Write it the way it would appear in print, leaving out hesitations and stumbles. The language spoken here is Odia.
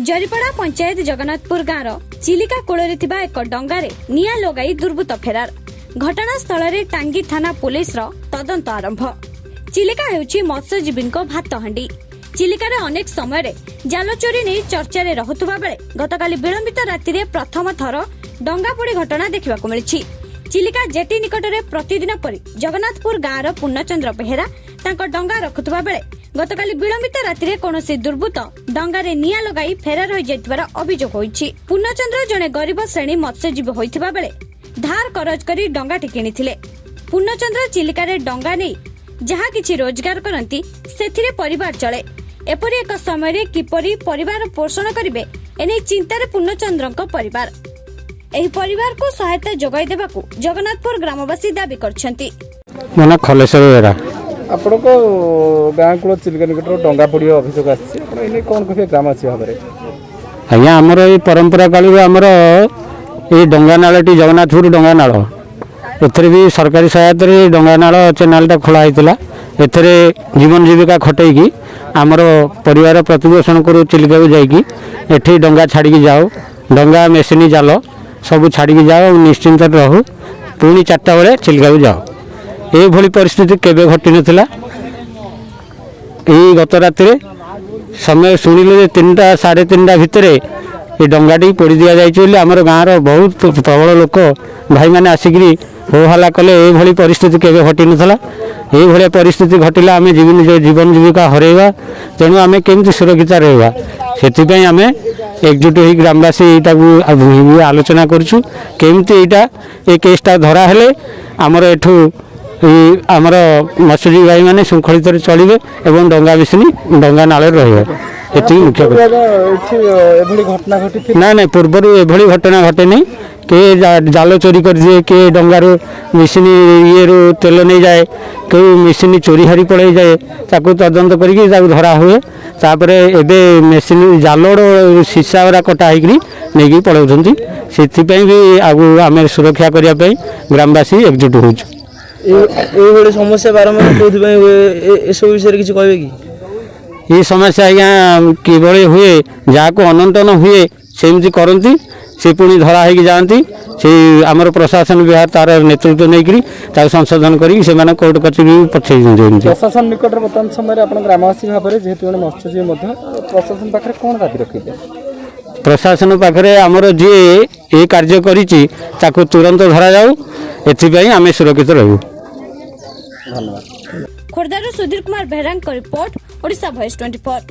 ଜରିପଡ଼ା ପଞ୍ଚାୟତ ଜଗନ୍ନାଥପୁର ଗାଁର ଚିଲିକା କୂଳରେ ଥିବା ଏକ ଡଙ୍ଗାରେ ନିଆଁ ଲଗାଇ ଦୁର୍ବୃତ୍ତ ଫେରାର। ଘଟଣାସ୍ଥଳରେ ଟାଙ୍ଗୀ ଥାନା ପୋଲିସର ତଦନ୍ତ ଆରମ୍ଭ। ଚିଲିକା ହେଉଛି ମତ୍ସ୍ୟଜୀବୀଙ୍କ ଭାତହାଣ୍ଡି। ଚିଲିକାରେ ଅନେକ ସମୟରେ ଜାଲ ଚୋରି ନେଇ ଚର୍ଚ୍ଚାରେ ରହୁଥିବା ବେଳେ ଗତକାଲି ବିଳମ୍ବିତ ରାତିରେ ପ୍ରଥମ ଥର ଡଙ୍ଗା ପୋଡ଼ି ଘଟଣା ଦେଖିବାକୁ ମିଳିଛି। ଚିଲିକା ଜେଟି ନିକଟରେ ପ୍ରତିଦିନ ପରି ଜଗନ୍ନାଥପୁର ଗାଁର ପୂର୍ଣ୍ଣଚନ୍ଦ୍ର ବେହେରା ତାଙ୍କ ଡଙ୍ଗା ରଖୁଥିବା ବେଳେ ଗତକାଲି ବିଳମ୍ବିତ ରାତିରେ କୌଣସି ଦୁର୍ବୃତ୍ତ ଡଙ୍ଗାରେ ନିଆଁ ଲଗାଇ ଫେରାର ହୋଇଯାଇଥିବାର ଅଭିଯୋଗ ହୋଇଛି। ପୂର୍ଣ୍ଣଚନ୍ଦ୍ର ଜଣେ ଗରିବ ଶ୍ରେଣୀ ମତ୍ସ୍ୟଜୀବୀ ହୋଇଥିବା ବେଳେ ଧାର କରଜ କରି ଡଙ୍ଗାଟି କିଣିଥିଲେ। ପୂର୍ଣ୍ଣଚନ୍ଦ୍ର ଚିଲିକାରେ ଡଙ୍ଗା ନେଇ ଯାହା କିଛି ରୋଜଗାର କରନ୍ତି, ସେଥିରେ ପରିବାର ଚଳେ। ଏପରି ଏକ ସମୟରେ କିପରି ପରିବାର ପୋଷଣ କରିବେ, ଏନେଇ ଚିନ୍ତାରେ ପୂର୍ଣ୍ଣଚନ୍ଦ୍ରଙ୍କ ପରିବାର। ଏହି ପରିବାରକୁ ସହାୟତା ଯୋଗାଇ ଦେବାକୁ ଜଗନ୍ନାଥପୁର ଗ୍ରାମବାସୀ ଦାବି କରିଛନ୍ତି। ମୋ ନାଁ ଖଲେଶ୍ୱର ବେହେରା। ଆପଣଙ୍କ ଗାଁ କୂଳ ଚିଲିକା ନିକଟରେ ଡଙ୍ଗା ପଡ଼ିବା ଅଭିଯୋଗ ଆସିଛି, ଆପଣ ଏନେଇ କ'ଣ କହିବେ ଗ୍ରାମବାସୀ ଭାବରେ? ଆଜ୍ଞା, ଆମର ଏଇ ପରମ୍ପରା କାଳରୁ ଆମର ଏଇ ଡଙ୍ଗା ନାଳଟି, ଜଗନ୍ନାଥପୁର ଡଙ୍ଗା ନାଳ, ଏଥିରେ ବି ସରକାରୀ ସହାୟତାରେ ଏଇ ଡଙ୍ଗା ନାଳ ଚେନାଲଟା ଖୋଳା ହେଇଥିଲା। ଏଥିରେ ଜୀବନ ଜୀବିକା ଖଟେଇକି ଆମର ପରିବାର ପ୍ରତିପୋଷଣ କରୁ। ଚିଲିକାକୁ ଯାଇକି ଏଠି ଡଙ୍ଗା ଛାଡ଼ିକି ଯାଉ, ଡଙ୍ଗା, ମେସିନ୍, ଜାଲ ସବୁ ଛାଡ଼ିକି ଯାଉ, ନିଶ୍ଚିନ୍ତରେ ରହୁ। ପୁଣି 4ଟା ବେଳେ ଚିଲିକାକୁ ଯାଉ। ଏଇଭଳି ପରିସ୍ଥିତି କେବେ ଘଟିନଥିଲା। ଏଇ ଗତ ରାତିରେ ସମୟ ଶୁଣିଲୁ ଯେ 3ଟା 3:30 ଭିତରେ ଏ ଡଙ୍ଗାଟି ପୋଡ଼ି ଦିଆଯାଇଛି ବୋଲି ଆମର ଗାଁର ବହୁତ ପ୍ରବଳ ଲୋକ ଭାଇମାନେ ଆସିକିରି ହୋ ହାଲ୍ଲା କଲେ। ଏଇଭଳି ପରିସ୍ଥିତି କେବେ ଘଟିନଥିଲା। ଏଇଭଳିଆ ପରିସ୍ଥିତି ଘଟିଲା, ଆମେ ଜୀବନ ଜୀବିକା ହରେଇବା। ତେଣୁ ଆମେ କେମିତି ସୁରକ୍ଷିତ ରହିବା, ସେଥିପାଇଁ ଆମେ ଏକଜୁଟ ହୋଇ ଗ୍ରାମବାସୀ ଏଇଟାକୁ ଆଲୋଚନା କରୁଛୁ, କେମିତି ଏଇଟା ଏ କେସ୍ଟା ଧରା ହେଲେ ଆମର ଏଠୁ ଏଇ ଆମର ମତ୍ସ୍ୟଜୀବୀ ଭାଇମାନେ ଶୃଙ୍ଖଳିତରେ ଚଳିବେ ଏବଂ ଡଙ୍ଗା ମେସିନ୍ ଡଙ୍ଗା ନାଳରେ ରହିବ। ଏତିକି ମୁଖ୍ୟ କଥା। ଏଠି ଏଭଳି ଘଟଣା ଘଟିଥିଲା? ନାଇଁ ନାଇଁ, ପୂର୍ବରୁ ଏଭଳି ଘଟଣା ଘଟେନି। କିଏ ଜାଲ ଚୋରି କରିଦିଏ, କିଏ ଡଙ୍ଗାରୁ ମେସିନ୍ ଇଏରୁ ତେଲ ନେଇଯାଏ, କେଉଁ ମେସିନ୍ ଚୋରି ହାରି ପଳେଇଯାଏ, ତାକୁ ତଦନ୍ତ କରିକି ତାକୁ ଧରା ହୁଏ। ତାପରେ ଏବେ ମେସିନ୍ ଜାଲର ସୀସା ଗୁଡ଼ା କଟା ହେଇକିରି ନେଇକି ପଳାଉଛନ୍ତି। ସେଥିପାଇଁ ବି ଆଉ ଆମେ ସୁରକ୍ଷା କରିବା ପାଇଁ ଗ୍ରାମବାସୀ ଏକଜୁଟ ହେଉଛୁ। ଏଇଭଳି ସମସ୍ୟା ବାରମ୍ବାର କେଉଁଥିପାଇଁ ହୁଏ, ଏସବୁ ବିଷୟରେ କିଛି କହିବେ କି? ଏ ସମସ୍ୟା ଆଜ୍ଞା କିଭଳି ହୁଏ? ଯାହାକୁ ଅନନ୍ତନ ହୁଏ ସେମିତି କରନ୍ତି, ସେ ପୁଣି ଧରା ହେଇକି ଯାଆନ୍ତି। ସେଇ ଆମର ପ୍ରଶାସନ ବିଭାଗ ତାର ନେତୃତ୍ୱ ନେଇକରି ତାକୁ ସଂଶୋଧନ କରିକି ସେମାନେ କୋର୍ଟ କଚେରୀ ପଠେଇ ଦିଅନ୍ତି ଏମିତି। ପ୍ରଶାସନ ନିକଟରେ ବର୍ତ୍ତମାନ ସମୟରେ ଆପଣ ଗ୍ରାମବାସୀ ଭାବରେ, ଯେହେତୁ ଜଣେ ମତ୍ସ୍ୟଜୀବୀ ମଧ୍ୟ, ପ୍ରଶାସନ ପାଖରେ କ'ଣ ଦାବି ରଖିବେ? ପ୍ରଶାସନ ପାଖରେ ଆମର ଯିଏ ଏ କାର୍ଯ୍ୟ କରିଛି ତାକୁ ତୁରନ୍ତ ଧରାଯାଉ, ଏଥିପାଇଁ ଆମେ ସୁରକ୍ଷିତ ରହିବୁ। ଧନ୍ୟବାଦ। ଖୋର୍ଦ୍ଧାରୁ ସୁଧୀର କୁମାର ବେହେରାଙ୍କ ରିପୋର୍ଟ, ଓଡ଼ିଶା ଭଏସ୍ 24।